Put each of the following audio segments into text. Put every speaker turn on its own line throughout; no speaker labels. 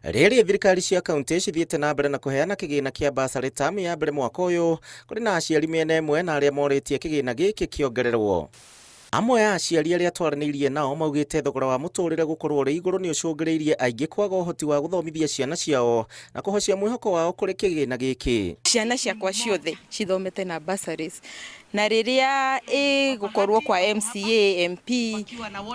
Rĩrĩ thirikari cia kauntĩ cithiĩte na mbere na kũheana kĩgĩna kĩa bursary tamu ya mbere mwaka ũyũ, kũrĩ na aciari mĩena ĩmwe na arĩa morĩtie kĩgĩna gĩkĩ kĩongererwo. Amwe a aciari arĩa twaranĩirie nao maugĩte thogora wa mũtũrĩre gũkorwo ũrĩ igũrũ nĩ ũcũngĩrĩirie aingĩ kwaga ũhoti wa gũthomithia ciana ciao na kũhocia mwĩhoko wao kũrĩ kĩgĩna gĩkĩ.
Ciana ciakwa ciothe cithomete na bursaries na rĩrĩa ĩgũkorwo kwa MCA, MP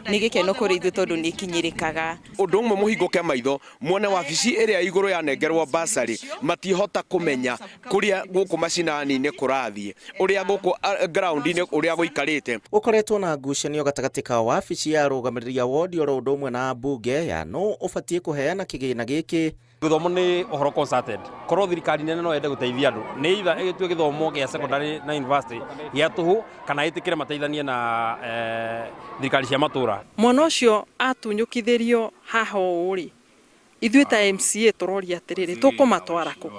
nĩ gĩkeno kũrĩ ithuĩ tondũ nĩ ĩkinyĩrĩkaga.
Ũndũ ũmwe mũhingũke maitho muone wabici ĩrĩa igũrũ yanengerwo bursary matihota kũmenya kũrĩa gũkũ macinani-inĩ kũrathiĩ, ũrĩa gũkũ ground-inĩ ũrĩa gũikarĩte.
Gũkoretwo na ngucanio gatagatĩ ka wabici ya arũgamĩrĩri a wondi oro ũndũ ũmwe na ambunge ya nũ ũbatiĩ kũheana kĩgĩna gĩkĩ.
Gĩthomo nĩ ũhoro concerted. Korwo thirikari nene no yende gũteithia andũ, nĩ either ĩgĩtue gĩthomo gĩa secondary na university gĩa tũhũ kana ĩtĩkĩre mateithanie na thirikari cia matũra.
Mwana ũcio atunyũkithĩrio haha ũũ rĩ, ithuĩ ta MCA tũroria atĩrĩrĩ, tũkũmatwara kũ?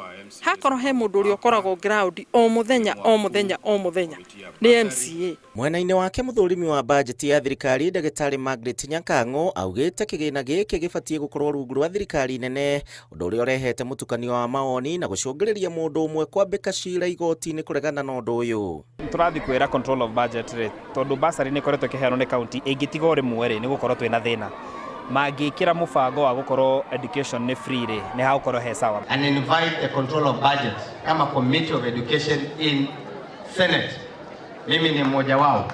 Hakorwo he mũndũ ũrĩa ũkoragwo ground o mũthenya o mũthenya o mũthenya nĩ MCA.
Mwena-inĩ wake mũthũrimi wa bajeti ya thirikari ndagĩtarĩ Margaret Nyakang'o augĩte kĩgĩna gĩkĩ gĩbatiĩ gũkorwo rungu rwa thirikari nene, ũndũ ũrĩa ũrehete mũtukanio wa mawoni na gũcũngĩrĩria mũndũ ũmwe kwambĩka cira igoti-inĩ kũregana na ũndũ ũyũ.
Tũrathiĩ kwĩra control of budget rĩ, tondũ bursary nĩ ĩkoretwo ĩkĩheanwo nĩ county, ĩngĩtiga o rĩmwe rĩ, nĩ gũkorwo twĩna thĩna. Mangĩkĩra mũbango wa gũkorwo education nĩ free rĩ, nĩ hagũkorwo he sawa.
And invite the control of budget kama committee of education in Senate. Mimi ni mmoja wao.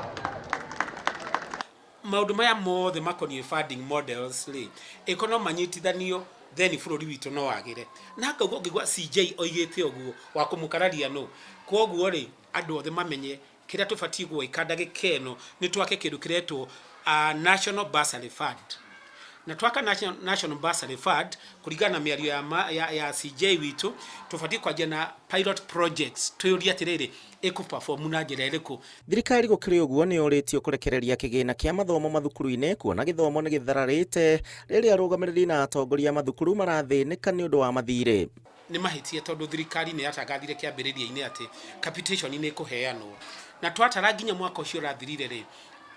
Maũndũ maya mothe makoniĩ funding models rĩ, ĩkorwo no manyitithanio then bũrũri witũ no wagĩre. Na ngauga ũngĩigua CJ oigĩte ũguo wa kũmũkararia nũ? Kwoguo rĩ, andũ othe mamenye kĩrĩa tũbatiĩ gwĩka ndagĩka ĩno nĩ twake kĩndũ kĩretwo National Bursary Fund. Na twaka National Bursary Fund kũringana na mĩario ya CJ witũ, tũbatiĩ kwanjia na pilot projects twĩyũrie atĩrĩrĩ, ĩkũ perform na njĩra ĩrĩkũ?
Thirikari gũkĩrĩ ũguo nĩ yũrĩtio kũrekereria kĩgĩna kĩa mathomo mathukuru-inĩ kuona gĩthomo nĩ gĩthararĩte rĩrĩa arũgamĩrĩri na atongoria a mathukuru marathĩnĩka nĩ ũndũ wa mathirĩ.
Nĩ mahĩtia tondũ thirikari nĩ yatangathire kĩambĩrĩria-inĩ atĩ capitation nĩ ĩkũheanwo, na twatara nginya mwaka ũcio ũrathirire rĩ,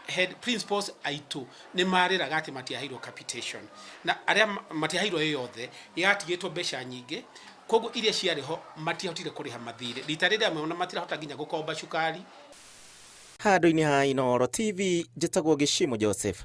head principals aitũ nĩ marĩraga atĩ matiaheirwo capitation, na arĩa matiaheirwo ĩ yothe, yatigĩtwo mbeca nyingĩ, koguo iria ciarĩ ho matiahotire kũrĩha mathirĩ rita rĩrĩa amwe ona matirahota nginya gũkomba cukari.
Handũ-inĩ ha Inooro TV, njĩtagwo Gĩcimo Joseph.